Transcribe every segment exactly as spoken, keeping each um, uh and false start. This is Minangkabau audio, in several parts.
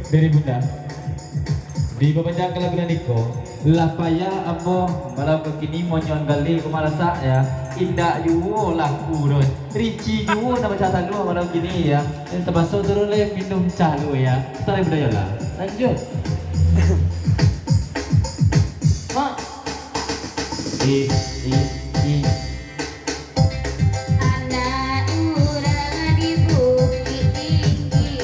Dari Bunda. Di babanyak kalabihan iko, lah payah ambo malam kini monyong gali ko malasak ya. Indak juo laku doh. Rici juo nak baca saluah malam kini ya. Yang termasuk turun lai minum cah lu ya. Sarai budaya lah. Lanjut. Mak. Eh, eh, eh. Anak urang di Bukik Tinggi,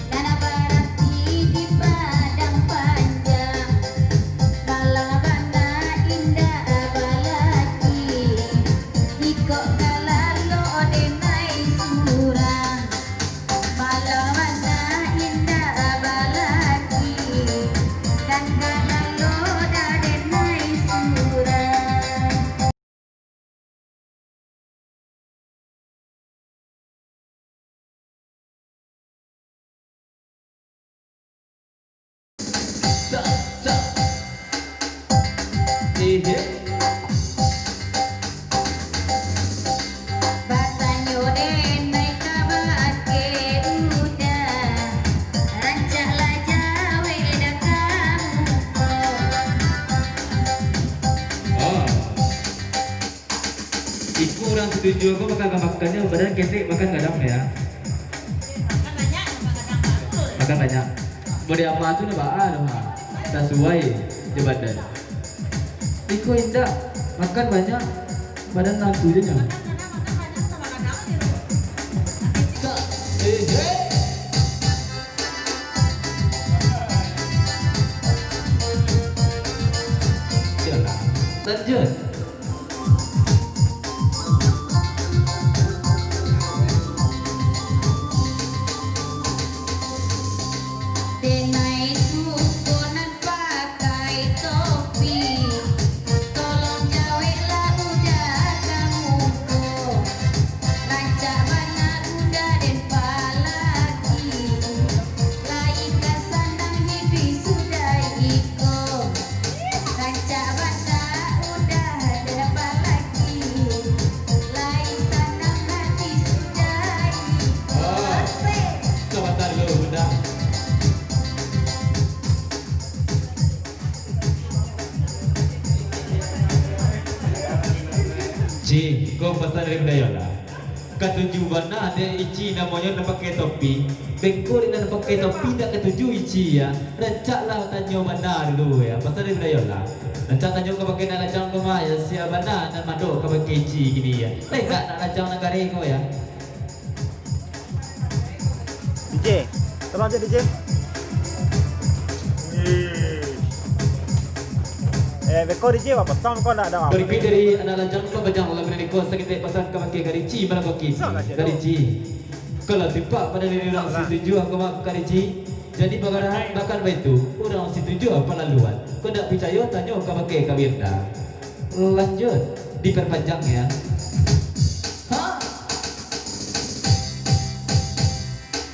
nan barati di Padang Panjang, malah bana indak balaki, iko kalalo denai surang. Malah bana indak balaki, dan kalalo denai surang. Batanyo denai ka bakeh uda, rancak lah jawek dah ka muko. Oh. Iko urang satuju ko makan-makannyo, badan ketek makan gadang, ya. Makan banyak. Mun di ama tu ndak baa doh, ha. Sasuai jo badan. Iko indak, makan banyak, badan nantu je nyo. Eh, eh. Lanjut. Denai suko nan pakai topi, tolong jaweklah uda ka muko. Rancak bana uda den palaki, lai ka sanang hiduik sudah iko. Rancak bana uda den palaki, lai sanang hati sudah iko. Oh, sabanta dulu, Bunda. Ji, ko pasan dari Bunda Yola. Katuju bana dek Ici namonyo nan pakai topi. Beko dek nan pakai topi indak katuju Ici, ya. Rancaklah tanyo bana dulu, ya. Pasan dari Bunda Yola. Rancak tanyo ka pakai nan lajang ko mah, ya. Sia bana nan mandok ka pakai Ici kini, ya. Lai indak nak lajang nagari ko, ya. D J, tolong aja D J. Eh, beko D J, wah, potong kau ndak ada apa. Barikuik dari anak lajang ko bajang lagu niko, saketek pasan ka pakai ka Rici, malam pagi. Ka Rici. Kalau tipak pada diri urang Situjuah ko mah ka Rici. Jadi bagarahan bahkan baitu, urang Situjuah palaluan. Kau ndak picayo, tanyo ka pakai ka Wirda. Lanjut, diperpanjang ya. Ha?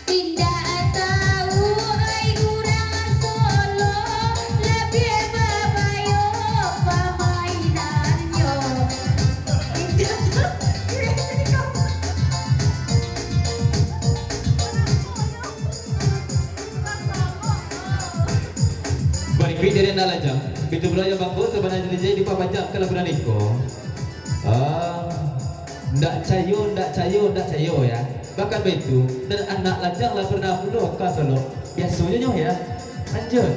Indak tahu ai urang Solo, labiah babayo pamainannyo. Indak tahu. Barikuik dari anak lajang, itu pulo yang bagus sabananyo jadi dipapanjang ka lagu nan iko. Ah, ndak cayo, ndak cayo, ndak cayo, ya. Bahkan baitu, dan anak lajang lah pernah pulo ka Solok. Biasonyo nyo, ya. Lanjut.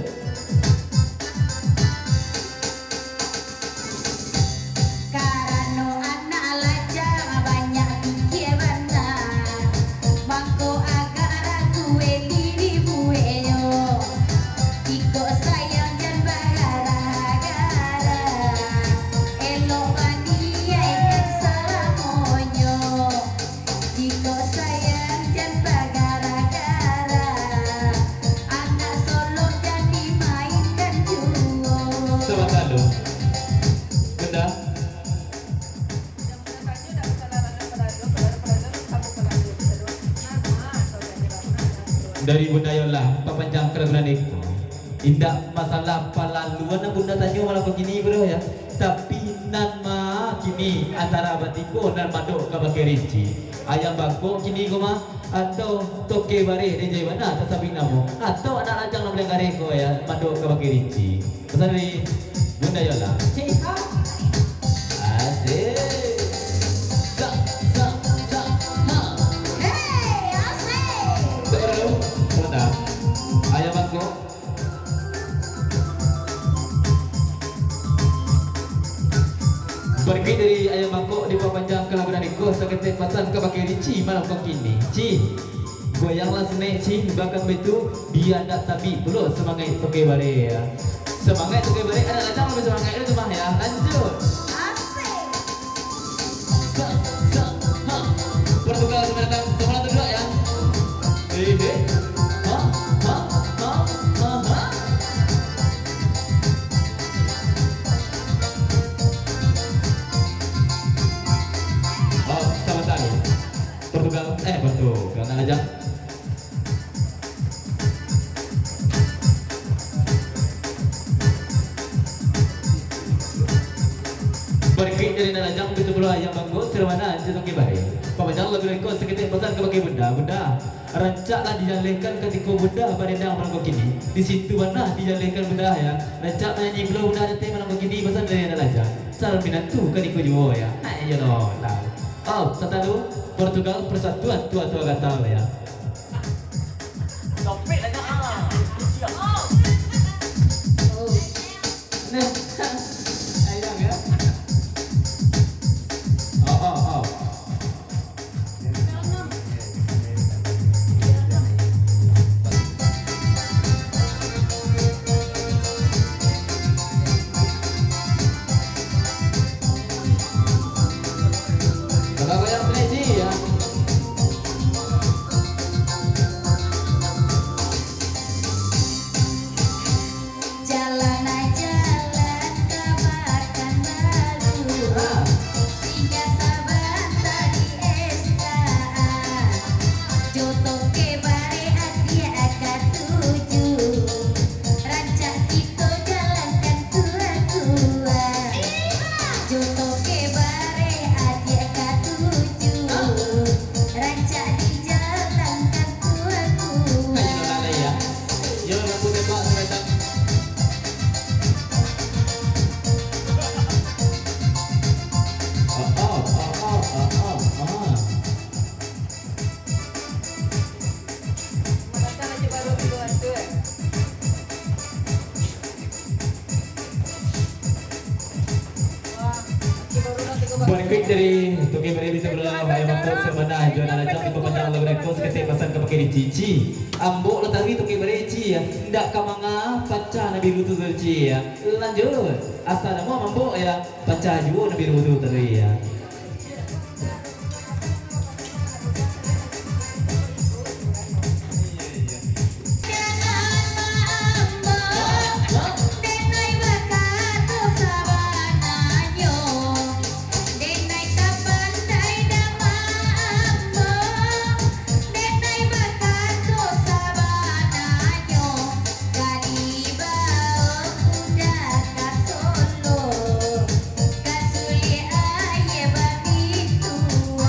Karano anak lajang banyak pikia bana, mangko agak ragu eti dibueknyo. Jikok sayang jan bagara-gara, elok baniaik salamonyo. Jikok sayang jan bagara-gara, anak Solok jan dimainkan juo. Sabanta lu. Bunda. Dari Bunda Yola, papanjang ka lagu nan iko. Indak masalah palaluan nan Bunda tanyo malam pagi ni, bro, ya. Tapi nan ma kini antara batigo nan mandok ka pakai Rici. Ayam bakok kini ko mah, Atau Toke Bareh, D J bana tasabik namo. Atau anak lajang nan paliang gareh ko, ya, mandok ka bakeh Rici. Pasan dari Bunda Yola. Hei, ha. Asik. Sak, sak, sak, ha. Hei, asik. Tunggu dulu. Sebentar. Ayah Bangkok. Barikuik dari Ayah Bangkok dipapanjang ka lagu nan iko, saketek pasan ka bakeh Rici malam kini. Ci, goyanglah senek, Ci, bahkan baitu, bia ndak tabik pulo semangaik Toke Bareh, ya. Semangaik Toke Bareh, anak lajang labiah semangaik tu mah, ya. Lanjut. Asik. Sa, sa, ha. Portugal sudah datang. Sama satu dua ya. Eh, eh. Ha, ha, ha, ha, ha. Oh, sama tadi. Portugal, eh, Portugal, nak aja. Barikuik dari nan lajang, baitu pulo Ayah Bangkok, sirah bana Toke Bareh. Papanjang lagu nan iko, saketek pasan ka bakeh Bunda. Bunda, rancaklah dijalehkan katiko Bunda barendang malam kini. Di situ bana dijalehkan Bunda, ya. Rancak manyanyi pulo Bunda, datang malam kini, pasan dari nan lajang. Calon minantu ka niko juo, ya. Hai, yo lo, tahu. Oh, satalu, Portugal, Persatuan Tua-Tua Gatal, ya. Topik banyak ah. Siap. Oh. Nah. Sayang ya. Oh, oh, oh. Kalau yang seleksi ya. Jalan-jalan ka Pakanbaru, singgah sabanta di S K A. Jo Toke Bareh adiak katuju, rancak kito jalankan tua-tua. Jo Toke Bareh adiak katuju, rancak dijalankan tua-tua. Ayo, lalai, ya. Yo, rambut tembak, seretak. Oh, oh, oh, oh, oh, oh, oh. Barikuik dari Toke Bareh, baitu pulo Ayah Bangkok, sirah bana jo nan lajang, dipapanjang lagu nan iko, saketek pasan ka bakeh Rici. Ambo lah tahu Toke Bareh, Ci, ya. Ndak ka manga pacah nan biru tu, Ci, ya. Lanjut. Asa namo ambo, ya, pacah juo nan biru tu tadi, ya. Ka dibaok Bunda ka Solo, ka sulik aia babituo.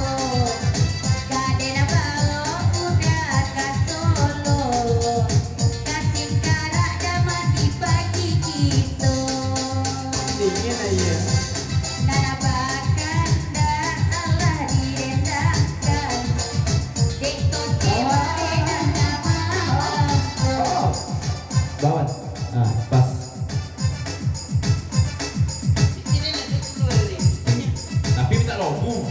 Ka den baok Bunda ka Solo, ka Singkarak damam di pagi kito. Dingin aia. Nan bakandak alah didendangkan, dek Toke Bareh nan ka malam ko. Bawah. Ah, pas. Tapi minta lobu.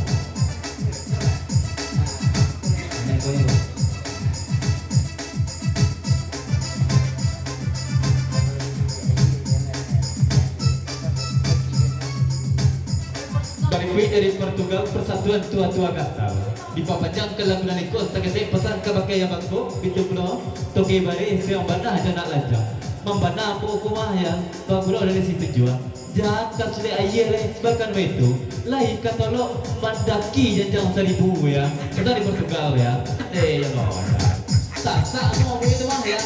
Barikuik dari Portugal, Persatuan Tua-Tua Gatal. Dipapanjang ka lagu nan iko, saketek pasan ka bakeh Ayah Bangkok, baitu pulo Toke Bareh, sirah bana jo nan lajang. Mambana ambo ko mah, ya, bagulo dari situ juo. Jan ka sulik aia lai, bahkan baitu, lai ka tolok mandaki janjang saribu, ya. Kata di Portugal, ya. Eh, ya Allah. Sasak mo baitu mah, ya.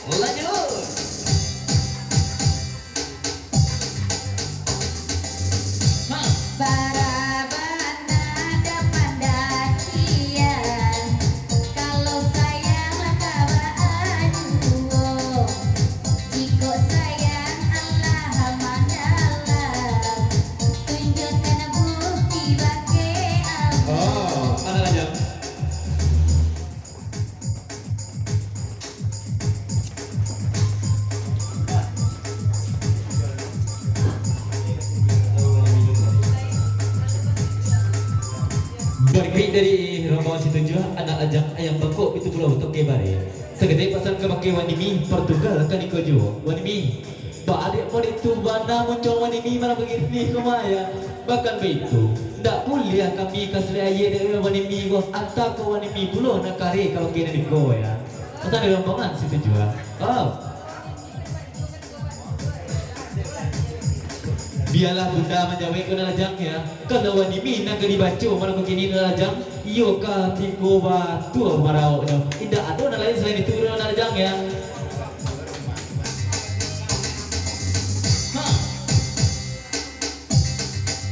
Lanjut. Bara bana da pandakian, ka Anak lajang ayam bakok itu pulo Toke Bare. Saketek pasan kabake Wan Imi, Portugal kaniko juo. Wan Imi, baa dek model tu bana muncuang Wan Imi malam bagini ko mah, ya. Bahkan baitu, ndak buliah kami ka sulek aia dek Wan Imi ko, antah ko Wan Imi pulo nan kareh kabake nan iko, ya. Pasan dari rombongan situ juo. Oh. Bialah bunda manjawek ko nan lajang, ya. Kalau Wan Imi nan ka dibaco malam kini nan lajang, iyo ka tiko batua marauknyo. Indak ado nan lain salain itu nan lajang, ya. Ha.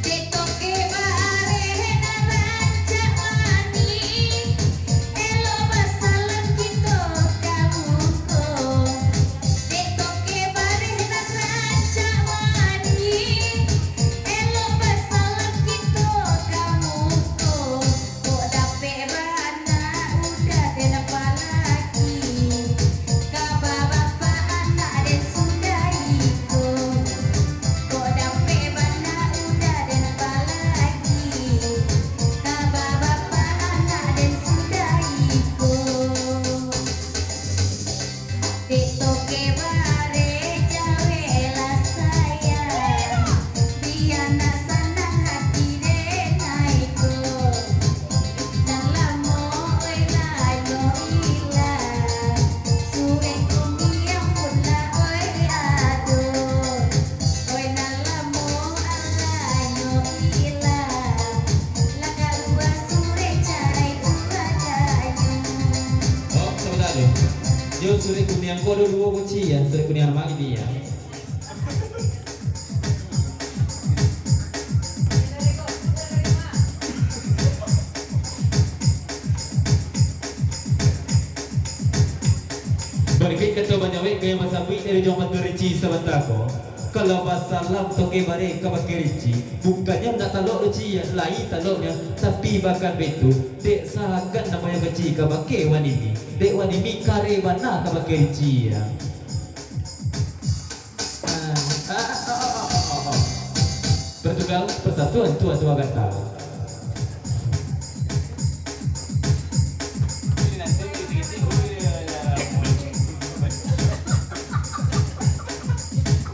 Dek Toke Bareh nan rancak manih, elok basalam kito ka muko. Dek Toke Bareh nan rancak manih, elok basalam kito ka muko. Kok dapek bana uda den apalagi, ka babapak anak den sudah iko. Kok dapek bana uda den apalagi, ka babapak anak den sudah iko. Dek Toke Bareh jaweklah sayang, bia nak sanang hati den ai ko. Nan lamo oi lah nyo ilang, surek kuniang pun lah oi ado. Oi nan lamo alah nyo ilang, lah kalua surek carai urang danyo. Oh, sabanta tu. Yo, surek kuniang ko ado duo kuci, ya, surek kuniang nan ma gini, ya. Barikuik kato banyawek gaya basambuik dari Jong Patu Rici sabanta ko. Kalau basalam Toke Bareh kabake Rici, bukannyo ndak talok Rici, lai taloknyo, tapi bahkan baitu, dek sagan namonyo Rici kabake Wan Imi, dek Wan Imi kareh bana kabake Rici, ya. Ah, ah, ah, ah, ah, ah, ah. Portugal, Persatuan Tua-Tua Gata.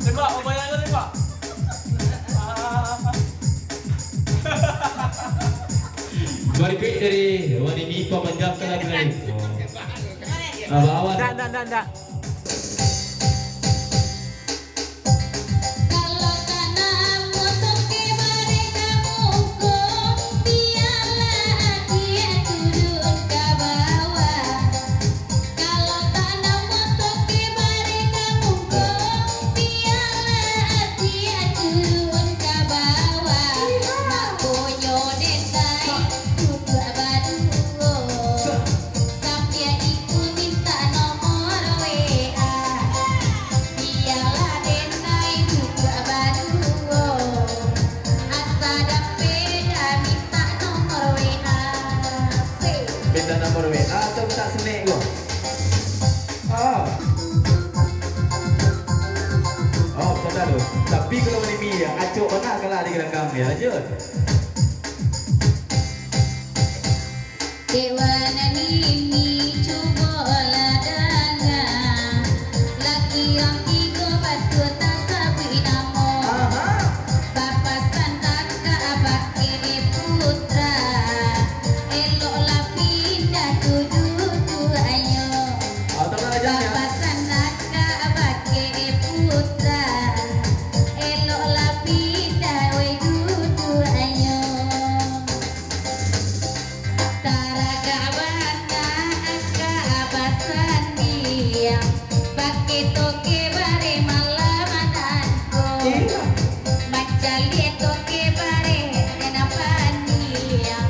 Tembak, apa yang ada tembak? Barikuik dari Wan Imi pamanjangkan lagi naik. Abah Awan. Ndak, ndak, ndak, ndak. Kalau tanam motoke bareh ka muko, bialah agiah turun ka bawah. Kalau tanam motoke bareh ka muko, bialah agiah turun ka bawah. Makonyo den ai duduak baduo. Sampiak ikut mintak nomor W A. Bialah den ai duduak baduo. Asa dapek dah mintak nomor W A. Mintak nomor W A atau mintak snack ko? Ah. Oh, sabanta tu. Tapi kalau Wan Imi, acok bana kalau di belakang dia aja. Dek Wan Imi, cubolah danga, laki urang tigo batua tasabuik namo. Aha. Papasan akak bak Eme Putra, eloklah pindah tu duduaknyo. Ah, tenang aja, ya. Papasan akak bak Eme Putra, eloklah pindah weh duduaknyo. Taragak bana akak basandiang, bakeh toke bareh malam nangko. Iyo. Mancaliak toke bareh nan pandiang,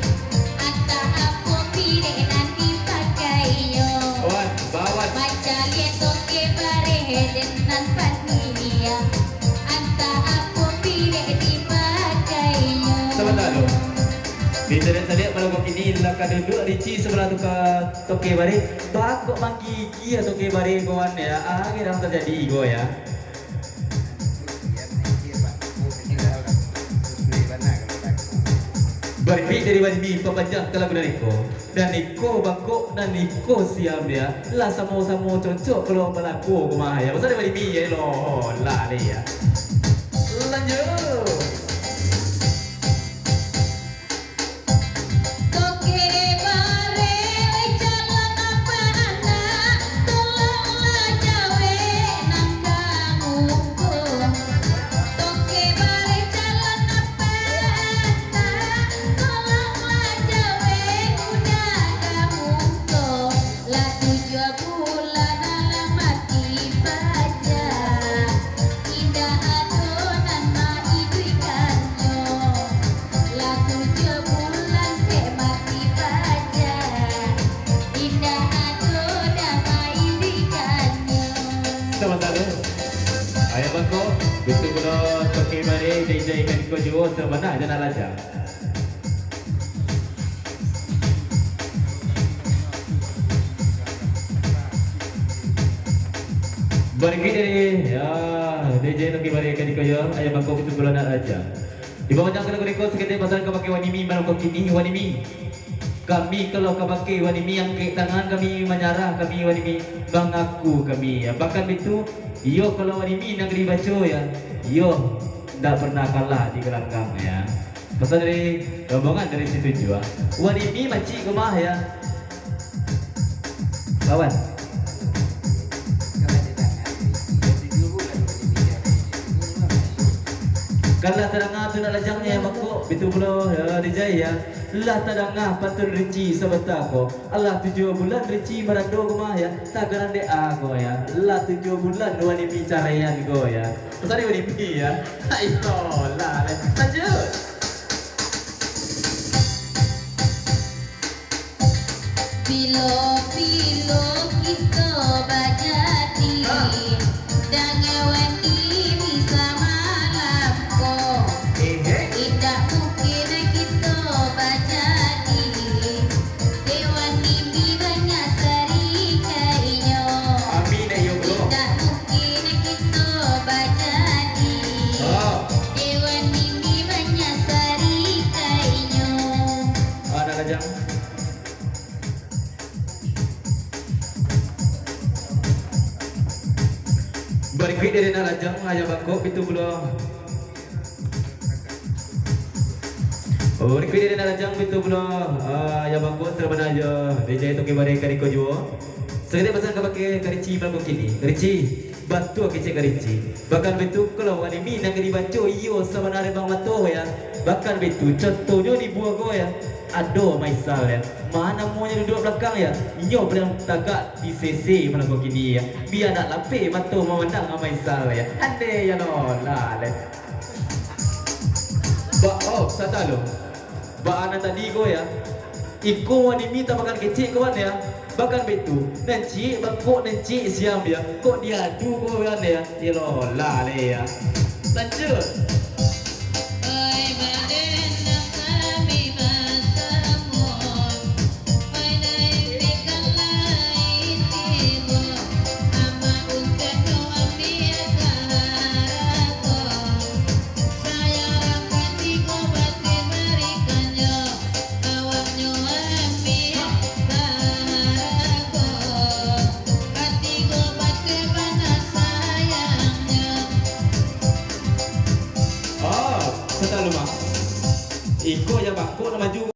antah apo pirek nan dipakainyo. Wan, bawan. Mancaliak toke bareh nan pandiang, antah apo pirek dipakainyo. Sabanta tu. Di sadiak-sadiak malam kini lah ka duduak Rici sabalah tu ka toke bareh. Baa kok manggigi ya toke bareh kawan ya. Ah, kira tajadi ko ya. Barikuik dari Wanimi papanjang ka lagu nan iko. Nan iko bangkok, nan iko siam, ya. Lah samo-samo cocok kalau balaku ko mah, ya. Pasal dari Wanimi, ya, lo, lah, ya. Lanjut. Toke bareh, calon apa anak, tolonglah jawek nan ka muko. Toke bareh, calon apa anak, tolonglah jawek muda ka muko. Lah tujuah bulan alah mati paja, indak ado nan maiduikannyo. Lah tujuah bulan dek mati paja, indak ado nan maiduikannyo. Sabanta dulu. Ayah bangkok, betul pulo toke bareh, jai-jai kan iko juo, sabana aja nak lacak. Barikuik dari, ya, D J Toke Bareh ka iko yo, ayah bangkok itu bulan nak raja. Di bawah jangka lagu reko, saketek pasan kabake Wanimi, malam ko kini, Wanimi. Kami kalau kabake Wanimi, angkek tangan kami manyarah, kami Wanimi, mangaku kami, ya. Bahkan bitu, iyo kalau Wanimi nan ka dibaco, ya, iyo ndak pernah kalah di galanggang, ya. Pasal dari rombongan dari situ juo. Wanimi macik ko mah, ya. Kawan. Kan lah tadanga tu nak lajang, ya, bangkok. Bitu pulo, ya, D J, ya. Lah tadanga pantun Rici sabanta ko. Alah tujuah bulan Rici marado ko mah, ya. Tagarandek a ko, ya. Lah tujuah bulan Wanimi caraian ko, ya. Pasal Wanimi, ya. Ayolah, lanjut. Pilo-pilo kito bajadi, ha, dangan Wanimi samalam ko. Ehe. Indak mungkin kito bajadi, dek Wanimi banyak sarikainyo. Amin, ayo, bro. Indak mungkin kito bajadi, ha, dek Wanimi banyak sarikainyo. Anak lajang. Barikuik dari nak lajang, ayah bangkok, bitu pulo. Oh, barikuik dari nak lajang, bitu pulo. Ah, ayah bangkok, sabana aja. D J Toke Bareh ka iko juo. Saketek pasan kabake Karici malam ko kini. Karici. Batua kecek Karici. Bahkan bitu kalau Wanimi nan ka dibaco, iyo sabana rebang mato, ya. Bahkan bitu, contohnyo di buah ko, ya. Ado Maisal, ya. Ma namonyo duduak balakang, ya. Inyo paliang tagak di sese malam ko kini, ya. Bia nak lapeh mato mamandang Maisal, ya. Andai, ya, no, lah, leh. Ba, oh, sata lo. Baa nan tadi ko, ya. Iko Wanimi tabakan kecek ko, wan, ya. Bahkan bitu, nan ciek bangkok, nan ciek siam, ya. Kok diadu ko, wan, ya. Iyolah, leh, ya. Lanjut. Oi, badan nan kami basamon. Ah, satalu mah. Iko yang bangkok nak maju.